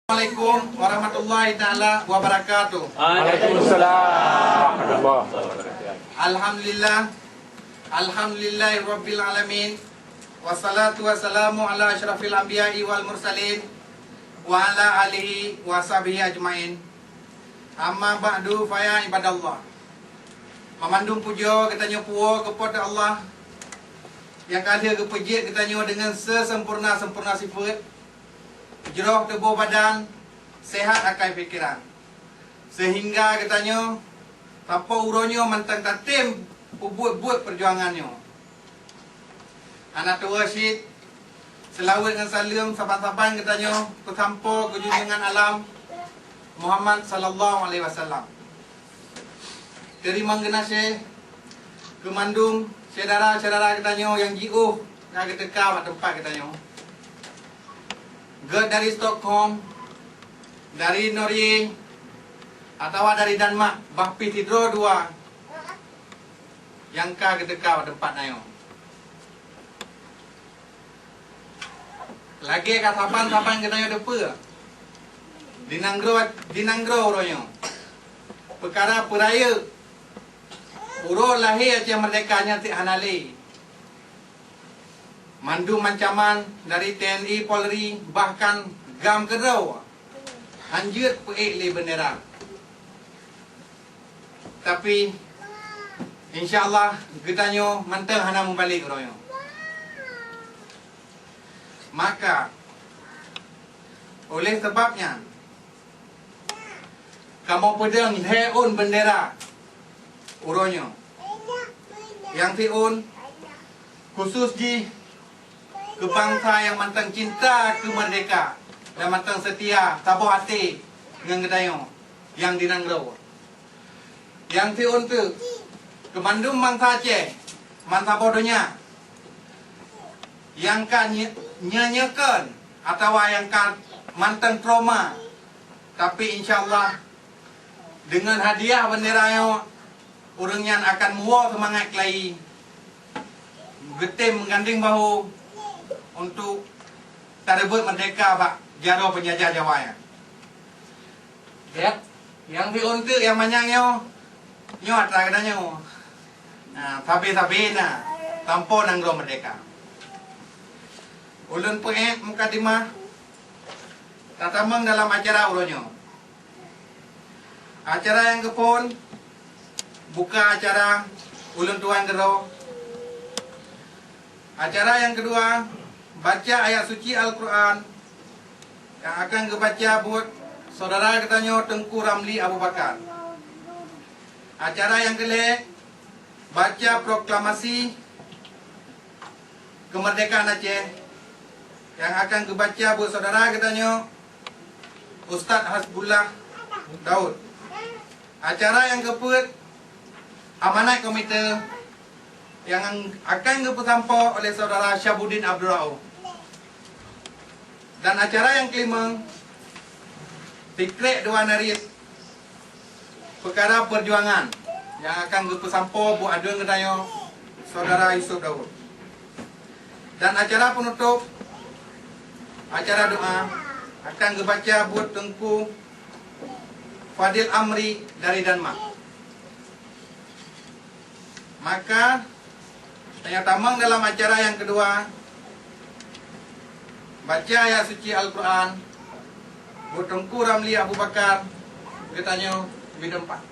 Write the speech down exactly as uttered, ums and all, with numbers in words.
Assalamualaikum warahmatullahi taala wabarakatuh. Waalaikumsalam warahmatullahi wabarakatuh. Alhamdulillah. Alhamdulillahirabbil alamin. Wassalatu wassalamu ala asyrafil anbiya'i wal mursalin wa ala alihi wa sahbihi ajmain. Amma ba'du, fa ya ibadallah. Meumandum pujoe geutanyoe puwoe keu Po teu Allah nyang ka lheueh geupeujeuet geutanyoe deungon seuseumpurna-seumpurna sifeuet, jroh tuboh badan, seuhat akai pikeran, seuhingga geutanyoe sampoe uroe nyoe mantong tatem peubuet-buet peujuangan nyoe. Hana tuwoe cit, seulaweuet ngon saleuem saban-saban geutanyoe peusampoe keu junjungan alam Muhammad sallallahu alaihi wasallam. Teurimong geunaséh keu mandum syedara-syedara geutanyoe nyang jiôh ka geuteuka bak teumpat geutanyoe, geuet dari Stockholm, dari Norway, atawa dari Denmark, bah pih sidroe dua nyang ka geuteuka bak teumpat nyoe. Lagée ka saban-saban geutanyoe teupeue, di nanggroe, di nanggroe uroe nyoe, peukara peurayeuk uroe lahé Aceh Merdeka nyan cit hana lé. Mandum ancaman dari T N I, Polri, bahkan GAM keudroe hanjeuet peuék lé beundera. Tapi, insya Allah, geutanyoe mantong hana meubalek uroe nyoe. Maka, oleh sabab nyan, kamoe peudong lhée ôn beundera uroe nyoe. Nyang siôn khusos jih keu bansa nyang mantong cinta keu meurdehka dan mantong seutia saboh até ngon geutanyoe nyang di nanggroe. Nyang siôn teuk keu mandum bansa Aceh, bansaboh donya nyang ka nye-, nyeunyeukon atawa nyang ka mantong trauma, tapi insya Allah deungon hadiah beundera nyoe, ureuëng nyan akan muwoe seumangat keulayi geutem meugandeng bahu untuk tareubot meurdehka bak jaroe peunjajah Jawa nyan. Ya, nyang siôn teuk nyang manyang nyoe, nyoe atra geutanyoe. Nah, sabe-sabe na sampoe nanggroe meurdehka. Ulôn peuék mukadimah, tatamong dalam acara uroe nyoe. Acara nyang geuphon buka acara ulôn tuan keudroe. Acara nyang keudua, baca ayat suci Al-Qur'an nyang akan geubaca buet syedara geutanyoe Teungku Ramli Abu Bakar. Acara nyang keulhée, baca proklamasi keumeurdehkaan Aceh nyang akan geubaca buet syedara geutanyoe Ustaz Hasbullah Daud. Acara nyang keupeuet, amanat komite nyang akan geupeusampoe oleh syedara Syabuddin Abdul Rauf. Dan acara nyang keulimong, sikrek dua narit peukara peujuangan nyang akan geupeusampoe bu aduen geutanyoe syedara Yusuf Daud. Dan acara peunutôp, acara doa akan geubaca buet Teungku Fadil Amri dari Denmark. Maka, tanyoe tamong dalam acara nyang keudua, baca ayat suci Al-Qur'an buet Teungku Ramli Abu Bakar geutanyoe bideupat.